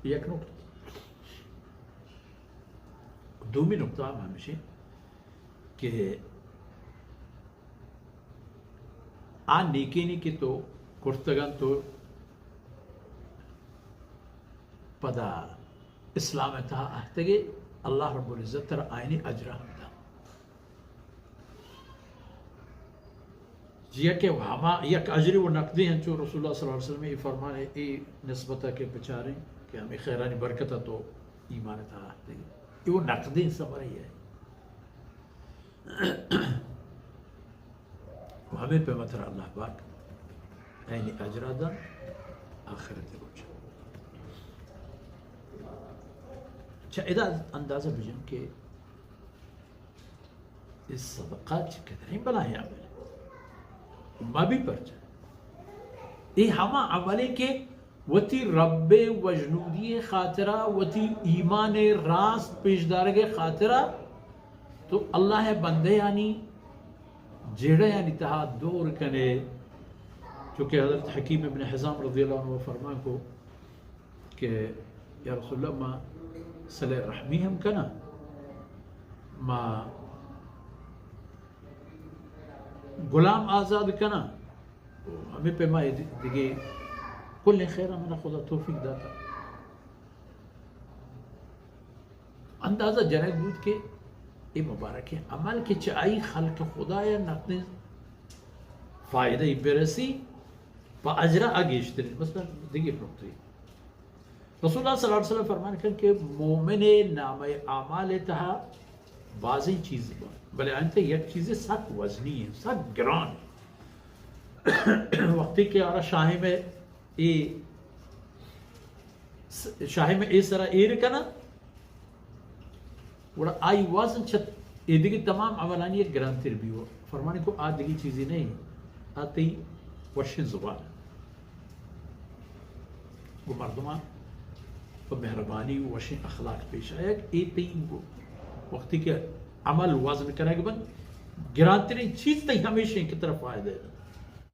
یک نقطہ۔ دومی نقطہ ہم ہمیش انت کہ آ نیکینی کہ تو کرتگ انت، تو پدا اسلام ءِ تہا اہتگ ئے، اللہ رب العزت ترا آیانی اجر ہم دنت۔ جی کہ ہما یک اجرے و نقدے انت، چو رسول اللہ صلی اللہ علیہ وسلم ءِ اے فرمان ءِ اے نسبت ءَ کہ بچاریں کہ ہمے خیرانی برکت ءَ تو ایمان ءِ تہا اہتگ ئے، اے و نقدیں ثمرے ئے۔ و ہمے پیما ترا اللہ پاک آیانی اجر ءَ دنت آخرت ءِ روچ ءَ۔ چہ ادا اندازہ بجن کہ اے صدقہ چہ قدریں بلاہیں عملے۔ مبی پرچہ؟ اے ہما عملے کہ وتی رب ءِ وژنودی ءِ خاطرا، وتی ایمان ءِ راست پیشدارگ ءِ خاطرا تو اللہ ءِ بندیانی جیڑہانی تہا دور کنے۔ چونکہ حضرت حکیم ابن حزام رضی اللہ عنہ فرمان کو کہ یا رسول اللہ، ما صلہ رحمی ہم کناں، ما غلام آزاد کناں، و ہمے پیما اے دگہ کلیں خیراں منا خدا توفیق داتا۔ اندازہ جنگ بوت کہ اے مبارکیں عمل کہ چہ آئی خلق خدا یا نقدیں فائدہ برسی، پہ اجرا گیشتریں۔ مثلاً دگہ نقطے، رسول اللہ صلی اللہ علیہ وسلم فرمان کن کہ مومن نامہ اعمال تہا بازیں چیز بنت، بلے انت یک چیز سک وزنی ہے، سک گران ہے۔ وقتی کہ آرا شاہے میں اے س-، شاہے میں اے سرا ایر کنا، گڑا آئی وزن چہ اے دگہ تمام عملانی یک گرانتر بیو۔ فرمانی کو آ دگہ چیزی نہیں، آ تئی وشیں زبان۔ گو مردمان پہ مہربانی و وشیں اخلاق پیش آیگ، اے تئی گو وقتی کہ عمل وزن کنگ بن، گرانترین چیز تئی ہمیشیں کہ ترا فائدہ ہے۔